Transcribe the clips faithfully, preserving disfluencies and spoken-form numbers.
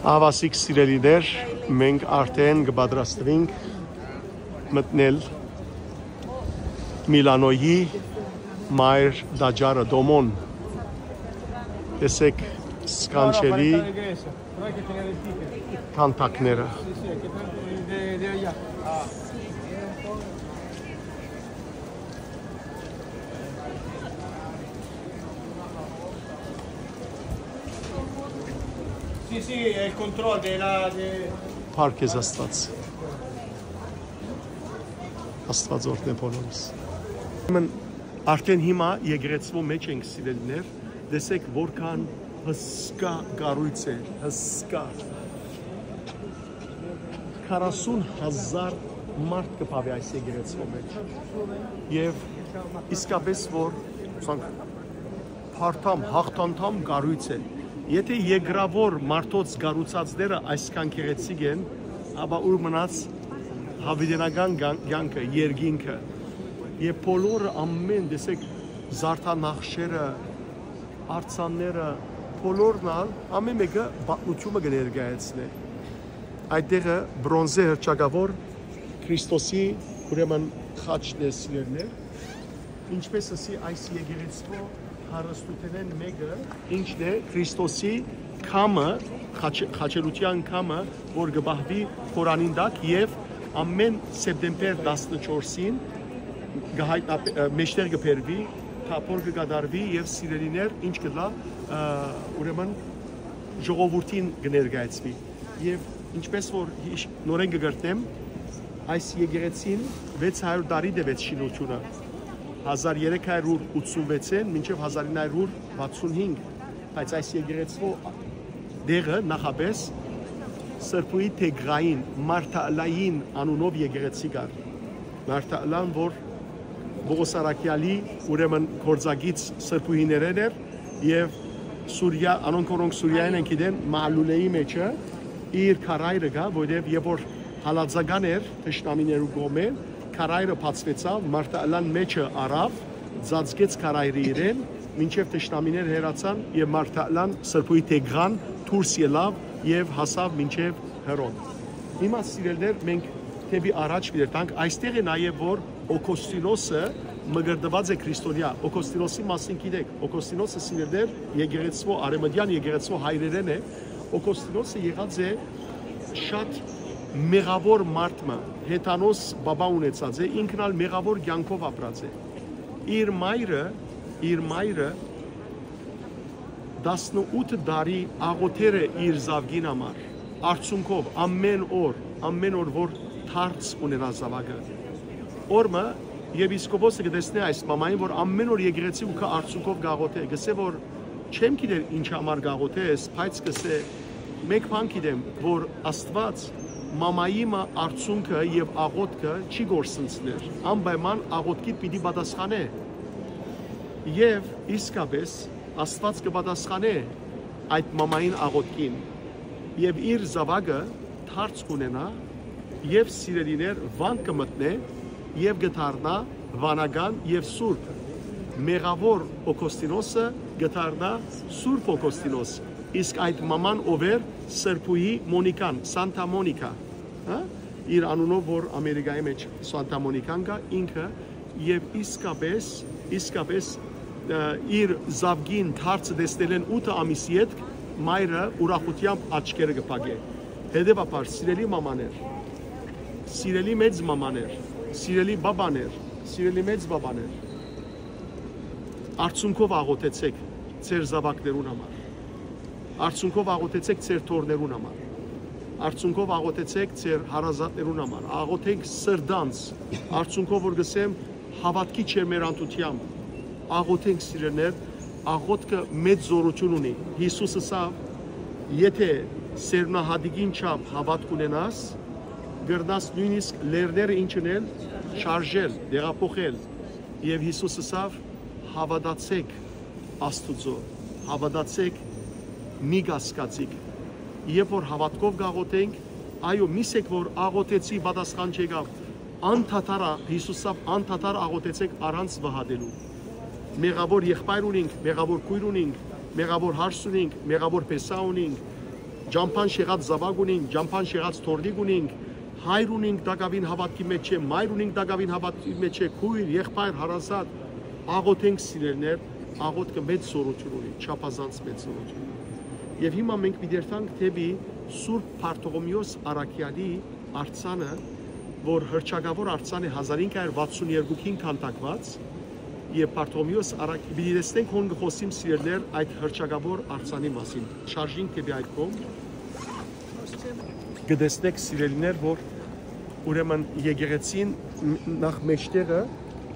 Ահա, սիրելիներ, մենք արդեն կը պատրաստուինք մտնել Միլանոյի մայր տաճարը, Դոմոն։ Տեսեք սքանչելի քանդակները։ Sì, sì, è il controllo della... de- Փառք քեզ, Աստուած։ Աստուած օրհնէ բոլորիս։ Ուրեմն արդեն հիմա եկեղեցւոյ մէջ ենք, սիրելիներ, տեսեք որքան հսկայ կառոյց է, հսկայ։ Քառասուն հազար մարդ կը բաւի այս եկեղեցւոյ մէջ։ Եւ իսկապէս որ, ասենք, փարթամ, հաղթանդամ կառոյց է։ Եթէ երկրաւոր մարդոց կառուցածները այսքան գեղեցիկ են, ապա ուր մնաց յաւիտենական կան-, կյանքը, երկինքը։ Եւ բոլորը, ամէն, տեսեք, զարդանախշերը, արձանները, բոլորն ալ, ամէն մէկը պատմութիւնը կը ներկայացնէ։ Այդտեղը բրոնզե հռչակաւոր Քրիստոսի, ուրեմն, խաչն է, սիրելիներ, ինչպէս ըսի այս եկեղեցւոյ հարստութենէն մէկը, ինչն է Քրիստոսի քամը, խաչ-, խաչելութեան քամը, որ կը պահուի Խորանին տակ եւ ամէն սեպտեմբեր տասնչորսին կը հայտնապ-, ը, մէջտեղ կը բերուի, թափոր կը կատարուի եւ, սիրելիներ, ինչ կ'ըլլայ, ը, ուրեմն ժողովուրդին կը ներկայացուի։ Եւ ինչպէս որ յիշ-, նորէն կը կրկնեմ, այս եկեղեցին վեց հարիւր տարի տեւեց շինութիւնը, հազար երեք հարիւր ութսունվեցէն մինչեւ հազար ինը հարիւր վաթսուն հինգ, բայց այս եկեղեցւոյ տեղը նախապէս Սրբուհի Տեգրային, Մարտալային անունով եկեղեցի կար։ Մարտալան, որ Պօղոս Առաքեալի, ուրեմն, գործակից սրբուհիներէն էր եւ Սուրիա, անոնք, որոնք Սուրիայէն են գիտեն, Մալուլեի մէջը իր քարայրը կայ, որովհետեւ երբ որ հալածական էր թշնամիներու կողմէ, քարայրը բացուեցաւ, Մարտալան մէջը առաւ, ծածկեց քարայրը իրեն, մինչեւ թշնամիներ հեռացան եւ Մարտալան, Սրբուհի Տեգրան դուրս ելաւ եւ հասաւ մինչեւ Հռոմ։ Հիմա, սիրելիներ, մենք դէպի առաջ պիտի տանք, այստեղ է նաեւ որ Օգոստինոսը մկրտուած է քրիստոնեայ։ Օգոստինոսի մասին գիտեք, Օգոստինոսը, սիրելիներ, եկեղեցւոյ, արեւմտեան եկեղեցւոյ հայրերէն է։ Օգոստինոսը եղած է շատ մեղաւոր մարդ մը, հեթանոս պապա ունեցած է, ինքն ալ մեղաւոր կեանքով ապրած է։ Իր մայրը, իր մայրը տասնութ տարի աղոթեր է իր զաւկին համար, արցունքով, ամէն օր, ամէն օր որ դարձ ունենայ զաւակը։ Օր մը եպիսկոպոսը կը տեսնէ այս մամային, որ ամէն օր եկեղեցի ու գայ արցունքով կ'աղոթէ, կ'ըսէ որ չեմ գիտեր ինչ համար կ'աղոթես, բայց կ'ըսէ, մէկ բան գիտեմ, որ Աստուած մամայի մը արցունքը եւ աղոթքը չի կորսնցներ, անպայման աղոթքիդ պիտի պատասխանէ։ Եւ իսկապէս Աստուած կը պատասխանէ այդ մամային աղոթքին, եւ իր զաւակը դարձ կ'ունենայ եւ, սիրելիներ, վանք կը մտնէ եւ կը դառնայ վանական եւ սուրբ։ Մեղաւոր Օգոստինոսը կը դառնայ Սուրբ Օգոստինոս, իսկ այդ մաման ով էր, Սրբուհի Մոնիկան, Սանտա Մոնիկա, հա? Իր անունով, որ Ամերիկայի մէջ Սանտա Մոնիկան կայ, ինքը, եւ իսկապէս, իսկապէս, ը, իր զաւկին դարձը տեսնելէն ութ ամիս ետք մայրը ուրախութեամբ աչքերը կը փակէ։ Հետեւաբար, սիրելի մամաներ, սիրելի մեծ մամաներ, սիրելի բաբաներ, սիրելի մեծ բաբաներ, արցունքով աղոթեցէք ձեր զաւակներուն համար։ Արցունքով աղոթեցէք ձեր թոռներուն համար։ Արցունքով աղոթեցէք ձեր հարազատներուն համար։ Աղոթենք սրտանց, արցունքով, որ կ'ըսեմ, հաւատքի ջերմեռանդութեամբ։ Աղոթենք, սիրելիներ, աղոթքը մեծ զօրութիւն ունի։ Յիսուս ըսաւ, եթէ սերմնահատիկին չափ հաւատք ունենաս, կրնաս նոյնիսկ լեռները ինչ ընել, շարժել, տեղափոխել։ Եւ Յիսուս ըսաւ, հաւատացէք Աստուծոյ, հաւատացէք, մի կասկածիք։ Երբ որ հաւատքով կաղոթենք, այո, միշտ որ աղոթեցի, պատասխան չեկաւ, անդադար ա-, Յիսուս ըսաւ, անդադար աղոթեցէք առանց վհատելու։ Մեղաւոր եղբայր ունինք, մեղաւոր քոյր ունինք, մեղաւոր հարս ունինք, մեղաւոր փեսայ ունինք, Ճամբան շեղած զաւակ ունինք, ճամբան շեղած թոռնիկ ունինք, հայր ունինք տակաւին հաւատքի մէջ չէ, մայր ունինք տակաւին հաւատքի մէջ չէ, քոյր, եղբայր, հարազատ, աղօթենք սիրելիներ, աղօթքը մեծ զօրութիւն ունի, չափազանց մեծ զօրութիւն ունի։ Եւ հիմա մենք պիտի երթանք դէպի Սուրբ Բարթողոմեոս Առաքեալի արձանը, որ հռչակաւոր արձան է հազար ինը հարիւր վաթսուն երկուին քանդակուած, եւ Բարթողոմեոս Առաքեալի, պիտի տեսնենք հոն կը խօսիմ սիրելիներ այդ հռչակաւոր արձանի մասին։ Շարժինք դէպի այդ կողմ։ Կը տեսնեք սիրելիներ, որ ուրեմն եկեղեցին մ-, նախ մէջտեղը,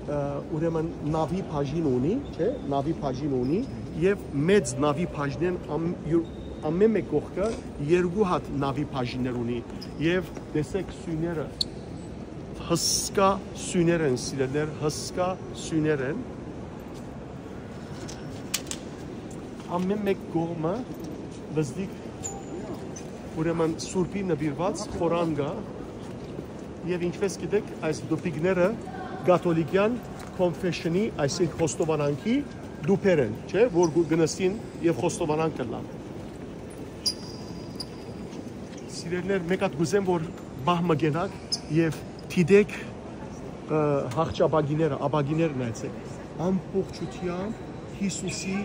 ը, ուրեմն նաւի բաժին ունի, չէ՞, նաւի բաժին ունի, եւ մեծ նաւի բաժնեն ամ-, յու-, ամէն մէկ կողքը երկու հատ նաւի բաժիններ ունի, եւ տեսեք սոյները, հսկայ սոյներ են սիրելիներ, հսկայ սոյներ են։ Ամէն մէկ կողմը վզդիկ, ուրեմն սուրբի նուիրուած խորան կայ, եւ ինչպէս գիտեք, այս դուփիկները կաթոլիկեան confession-ի, այսինքն խոստովանանքի դուփեր են, չէ՞, որ գ-, կը նստին եւ խոստովանանք կ'ըլլան։ Սիրելիներ, մէկ հատ կ'ուզեմ, որ պահ մը կենաք եւ դիտեք, ը, յաղճապակիները, ապակիներն այցեք։ Ամբողջութեամբ Յիսուսի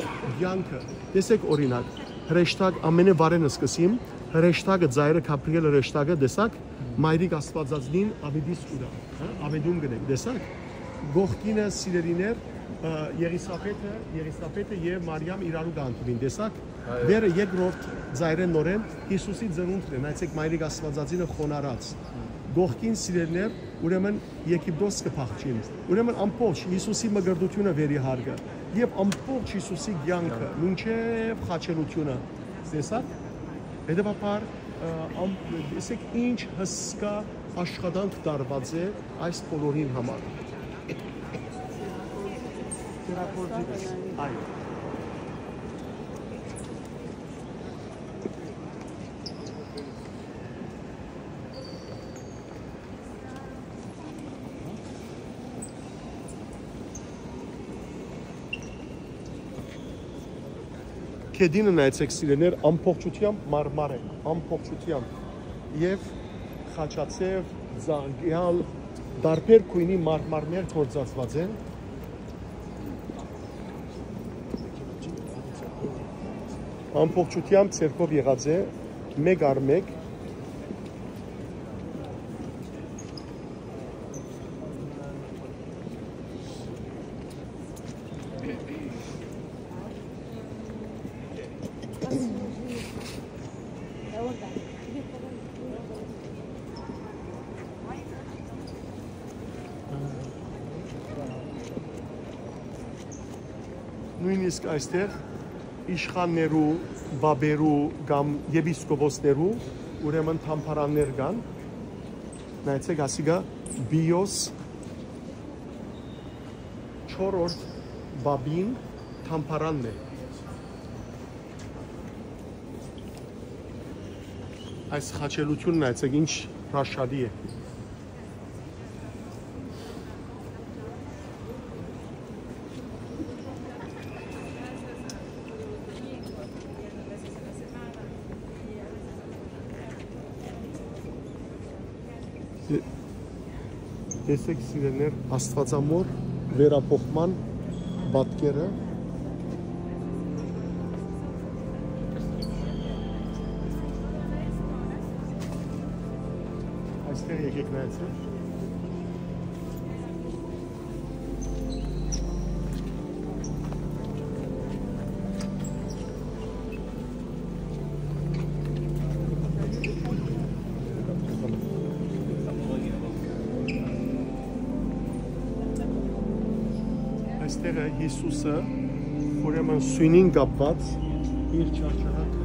կեանքը։ Տեսեք օրինակ, հրեշտակ ամենեվարէն սկսիմ, հրեշտակը, ծայրը, Գաբրիէլ հրեշտակը, տեսակ, Մայրիկ Աստուածածնին աւետիս կու տայ, հա, աւետում կ'ընենք, տեսակ։ Կողքինը սիրելիներ, ը, Եղիսաբեթը, Եղիսաբեթը եւ Մարիամ իրարու կ'հանդիպին, տեսակ։ Այո։ Վերը երկրորդ ծայրէն նորէն Յիսուսի ծնունդն է, նայեցեք, Մայրիկ Աստուածածինը խոնարհած։ Կողքին սիրելիներ, ուրեմն Եգիպտոս կը փախչին։ Ուրեմն ամբողջ Յիսուսի մկրտութիւնը վերի հարկը եւ ամբողջ Յիսուսի կեանքը, մինչեւ խաչելութիւնը, տեսա՞ք։ Հետեւաբար, ը, ամ-, տեսեք ինչ հսկայ աշխատանք տարուած է այս բոլորին համար։ Այո։ Գետինը նայեցեք, սիրելիներ, ամբողջութեամբ մարմար է, ամբողջութեամբ։ Եւ խաչաձեւ, ձաղկեալ, տարբեր գոյնի մարմարներ գործածուած են։ Ամբողջութեամբ ձեռքով եղած է, մէկ առ մէկ։ Նոյնիսկ այստեղ իշխաններու, պապերու կամ եպիսկոպոսներու, ուրեմն, թամբարաններ կան։ Նայեցեք, ասիկա Պիոս չորրորդ պապին թամբարանն է։ Այս խաչելութիւնը նայեցեք, ինչ հրաշալի է։ Տե-, տեսեք, սիրելիներ, Աստուածամոր վերափոխման պատկերը։ Այստեղ եկեք նայեցեք։ Այստեղ է Յիսուսը, ուրեմն սոյնին կապուած, իր չարչարանքը։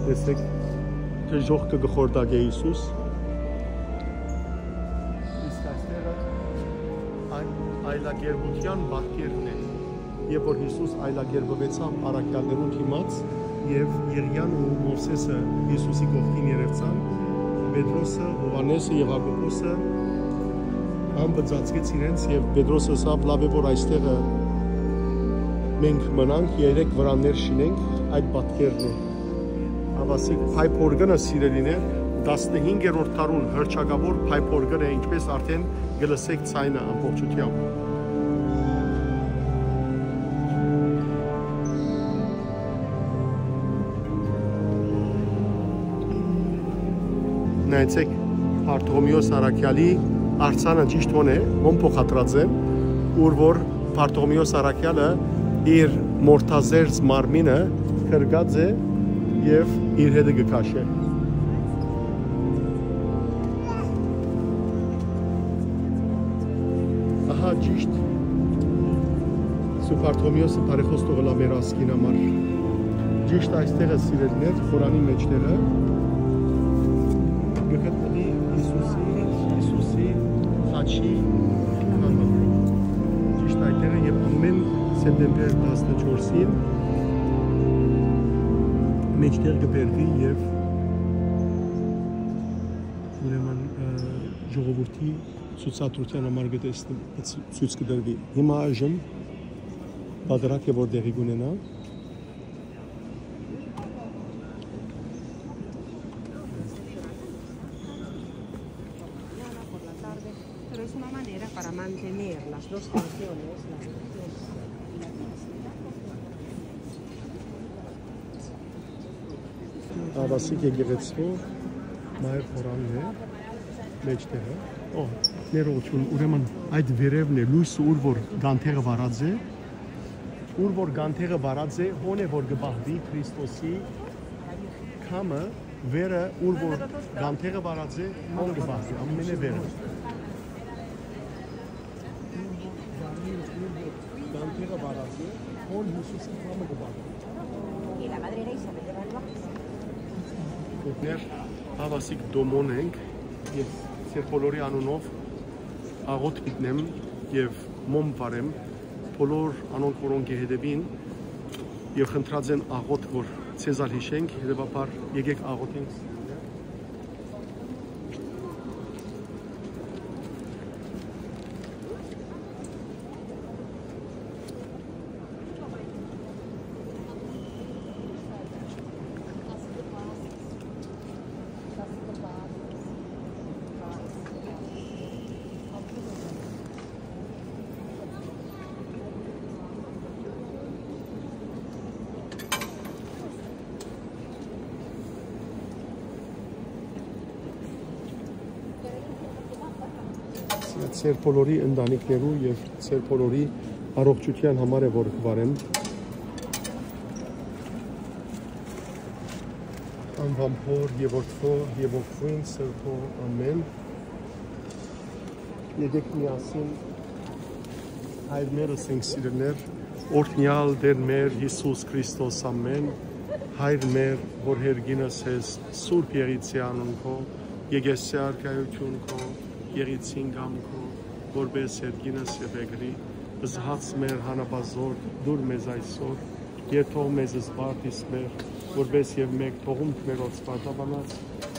Տեսեք, դժոխքը կը խորտակէ Յիսուս։ Իսկ այստեղը այ-, այլակերպութեան պատկերն է։ Երբ որ Յիսուս այլակերպուեցաւ առաքյալներուն դիմաց, եւ Եղիան ու Մովսէսը Յիսուսի կողքին երեւցան, Պետրոսը, Յովհաննէսը եւ Յակոբոսը ամպը ծածկեց իրենց, եւ Պետրոսը ըսաւ. «Լաւ է, որ այստեղը մենք մնանք, երեք վրաններ շինենք»։ Այդ պատկերն է։ Ահա սիկ Փայփորկնը, սիրելիներ, տասնհինգերորդ դարուն հռչակաւոր Փայփորկն է, ինչպես արդէն կը լսեք ձայնը ամբողջութեամբ։ Նայեցեք, Բարթողմէոս առաքյալի արձանը ճիշդ հոն է, հոն փոխադրած է, ուր որ Բարթողմէոս առաքյալը իր մորթազերծ մարմինը կրկած է եւ իր հետը կը քաշէ։ Ահա ճիշտ Սուրբ Բարթողմէոսը բարեխօս թող ըլլայ մեր ազգին համար։ Ճիշտ այստեղ է, սիրելիներ, խորանի մեջտեղը կը գտնուի Յիսուսի, Յիսուսի խաչի քամը։ Ճիշտ այդտեղը, եւ ամէն սեպտեմբեր տասնչորսին մեջտեղ կը բերվի եւ ուրեմն, ը, ժողովուրդի ցուցադրութեան համար կը տեսնի, ցո-, ցոյց կը տրուի։ Հիմա այժմ պատրակ է, որ տեղի կունենայ։ Pero es una manera para mantener las dos canciones, la religión y la felicidad. Ահա սիկ եկեղեցւոյ մայր խորանն է, մեջտեղը։ Ո, ներողություն, ուրեմն այդ վերևն է, լոյսը, ուր որ գանթեղը վառած է, ուր որ գանթեղը վառած է, հոն է որ կը պահուի Քրիստոսի քամը, վերը, ուր որ գանթեղը վառած է, հոն կը պահուի, ամենէ վերը։ Գանթեղը վառած է, հոն Յիսուսի քամը կը պահուի։ Ներ, ահա սիկ Դոմոն ենք, ես ձեր բոլորի անունով աղոթք մտնեմ եւ մոմ վառեմ բոլոր անոնք, որոնք կը հետեւին եւ խնդրած են աղոթք, որ ձեզ ալ յիշենք, հետեւաբար եկեք աղոթենք։ Ձեր բոլորի ընտանիքներու եւ ձեր բոլորի առողջութեան համար է, որ կվարեմ։ Անվան Հօր եւ Որդի եւ Ոգին Սրբի, ամէն։ Եկեք միասին հայր մեր ըսենք, սիրելիներ, օրհնեալ Տէր մեր Յիսուս Քրիստոս, ամէն։ Հայր մեր, որ երկինս ես, սուրբ եղիցի անուն քո, եկեղեցի արքայություն քո, եղիցին կամ քո, որպես երկինս եւ երկրի, զհաց մեր հանապազօր տուր մեզ այսօր, եւ թող մեզ զբաղ դիսմեր, որպես եւ մենք թողունք մեր օծպատաբանած,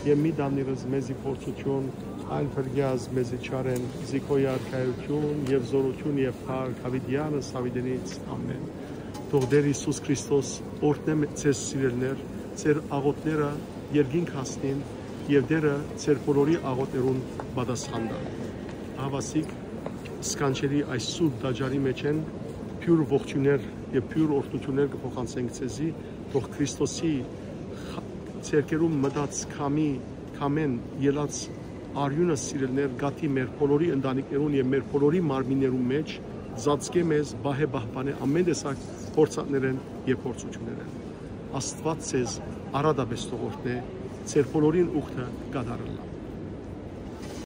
եւ մի տանիրս մեզի փորձութիւն, այլ փրկեազ մեզի չարէն, զի քո արքայություն եւ զօրութիւն եւ փառք հաւիտեանս հաւիտենից, ամէն։ Թող Տէր Յիսուս Քրիստոս օրհնէ մե-, ձեզ, սիրելիներ, ձեր աղոթները երկինք հասնին, եւ Տէրը ձեր բոլորի աղոթներուն պատասխան տայ։ Ահա սիկ սքանչելի այս սուրբ տաճարի մէջ են բիւր ողջույններ եւ բիւր օրհնութիւններ կը փոխանցենք ձեզի, թող Քրիստոսի խ-, ձեռքերուն մտած քամի, քամէն ելած արիւնը, սիրելիներ, գաթի մեր բոլորի ընտանիքներուն եւ մեր բոլորի մարմիններուն մէջ, ծածկէ մեզ, պահէ պահպանէ ամէն տեսակ փորձանքներէն եւ փորձութիւններէն։ Աստուած ձեզ առատապէս թող օրհնէ, ձեր բոլորին ուխտը կատարելլայ։